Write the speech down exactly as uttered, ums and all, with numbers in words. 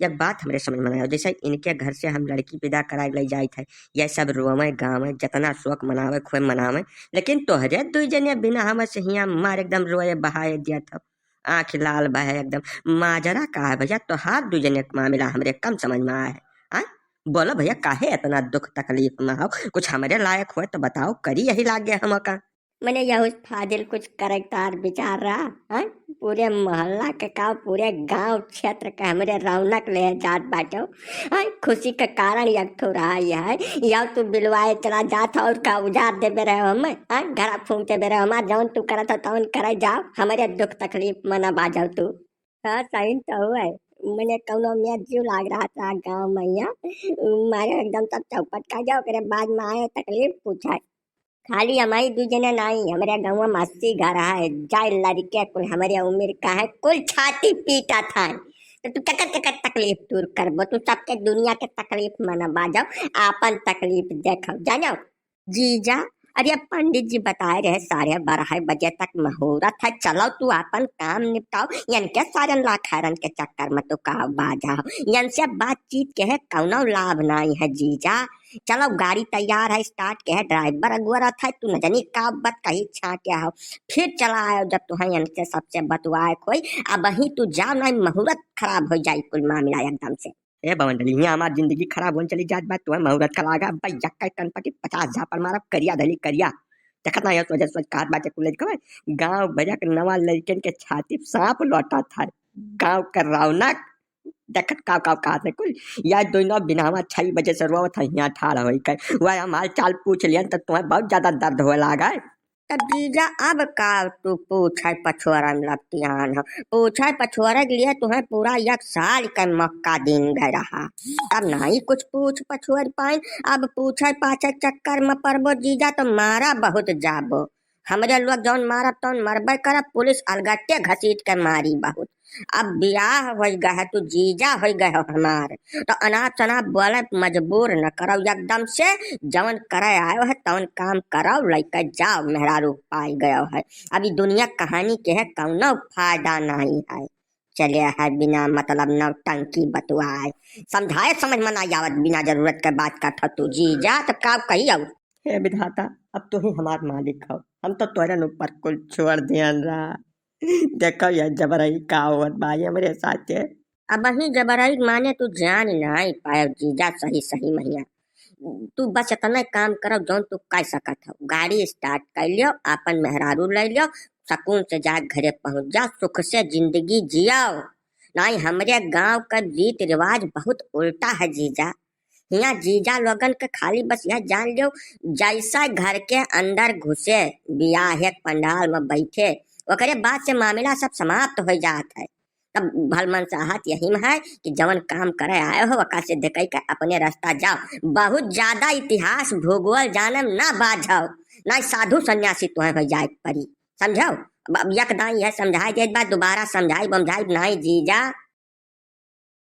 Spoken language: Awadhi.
एक बात हमरे समझ में ना आवे, जैसे इनके घर से हम लड़की विदा कराए ले जाइत है, ये सब रोवे गावे, जितना शोक मनावे खोए मनावे, लेकिन तोहरे दुई जने बिना हमसे हियाँ मार एकदम रोए बहाए दिया था, आँख लाल बहे एकदम। माजरा का है भैया, तोहार दुई जने के मामला हमरे कम समझ में आए है। आय, बोलो भैया, काहे इतना दुख तकलीफ में हो? कुछ हमरे लायक होए तो बताओ, करी यही लागे हमका। मने यहू फाजिल कुछ करे तार विचार रहा, हैं? पूरे मोहल्ला के का, पूरे गांव क्षेत्र के हमरे रौनक ले जात बाटो, हैं? खुशी के कारण एक ठो रहा यह है, यह तू बिलवाए चला जात हो और का उजाड़ देबे रहे हो हमें, हैं? घरा फूंक देबे रहे हो हमार, जौन तू करत हो तौन करे जाओ, हमरे दुख तकलीफ में ना बाजो तू। हाँ, सही तो है। मने कौनो में जीव लाग रहा था गाँव में यहाँ। मारे एकदम सब चौपट कर गया, ओकरे बाद में आए तकलीफ पूछा। खाली हमारी दू जने नहीं, हमरे गाँव में अस्सी घर है, जाए लड़के कुल हमरे उम्र का है, कुल छाती पीटा था। तो तू केकर केकर तकलीफ दूर करबो, तू सबके दुनिया के तकलीफ में न बाजो, आपन तकलीफ देखो, जानो। जीजा, अरे अब पंडित जी बताए रहे साढ़े बारह बजे तक मुहूर्त है, चलो तू आपन काम निपटाओ, यनके सारन लाखारन के चक्कर में तू का बाजा हो, यनसे बातचीत के है कौनो लाभ नहीं है जीजा। चलो गाड़ी तैयार है, स्टार्ट के है, ड्राइवर अगुआ रहता है, तू न जानी का बात कही छाटे हो, फिर चला आयो जब तुहे यनसे सबसे बतुआए कोई। अब ही तू जाओ, नहीं मुहूर्त खराब हो जाई कुल मामला एकदम से। ए बवंडली, हियाँ हमार जिंदगी खराब होन चली जात बा, तुहे मुहूर्त का लागा, भैया कई कनपटी पचास झापड़ मारब, करिया धली करिया। देखत ना, यह सोझे सोझ कहत बाटे कुल लइकवे, गाँव भरिया के नवा लइकन के छाती सांप लोटा था, गाँव के रौनक। देखत काव काव कहत है कुल, या दोनों बिनावा छह बजे से रोवत है, हियाँ ठाड़ होई के, वह हम हाल चाल पूछ लियन तो तुहे बहुत ज्यादा दर्द होए लागा। तब जीजा, अब का तू पूछे पछोरे में लपटियान हो? पूछे पछोरे के लिए तुहे पूरा एक साल के मौका दीन गए रहा, तब नहीं कुछ पूछ पछोर पाइन। अब पूछे पाछे चक्कर में पड़बो जीजा तो मारा बहुत जाबो। हमरे लोग जौन मारब तौन मरबे करब, पुलिस अलगट्टे घसीट के मारी बहुत। अब बियाह होइ गए है, तू जीजा होइ गए हो हमार, तो अनाप शनाप बोले मजबूर न करो एकदम से। जवन करे आयो है तवन काम करो, लइके जाओ, मेहरारू पाई गयो है। अब ई दुनिया कहानी के है, कौनो फायदा नहीं है। चले है बिना मतलब नौटंकी बतुआए, समझाए समझ में ना आवत, बिना जरूरत के बात काटो तू जीजा, तब का कही अब? हे विधाता, अब तू ही हमार मालिक हो, हम तो तोरन ऊपर कुल छोड़ दियन रहा। देखो ये जबरई का होत बा ये हमरे साथे। अब ही जबरई माने तू जान नाई पायो जीजा, सही सही महिया। तू बस इतना काम करो जौन तू कर सकत हो, गाड़ी स्टार्ट कर लियो, आपन मेहरारू ले लियो, सुकून से जा घरे पहुँच जा, सुख से जिंदगी जियो। नाई हमरे गाँव का रीत रिवाज बहुत उल्टा है जीजा। हियाँ जीजा लोगन के खाली बस यह जान लियो, जैसा घर के अंदर घुसे, बियाह के पंडाल में बैठे, ओकरे बाद से मामला सब समाप्त हो जात है। तब भलमनसाहत यही में है कि जवन काम करे आए हो, ओका सिद्ध कई के अपने रास्ता जाओ। बहुत ज्यादा इतिहास भूगोल जाने में ना बाझो, ना साधु सन्यासी तुहे हो जाए के पड़ी, समझो? अब, अब एक दाई है समझाई देत बा, दोबारा समझाई बमझाई नहीं जीजा।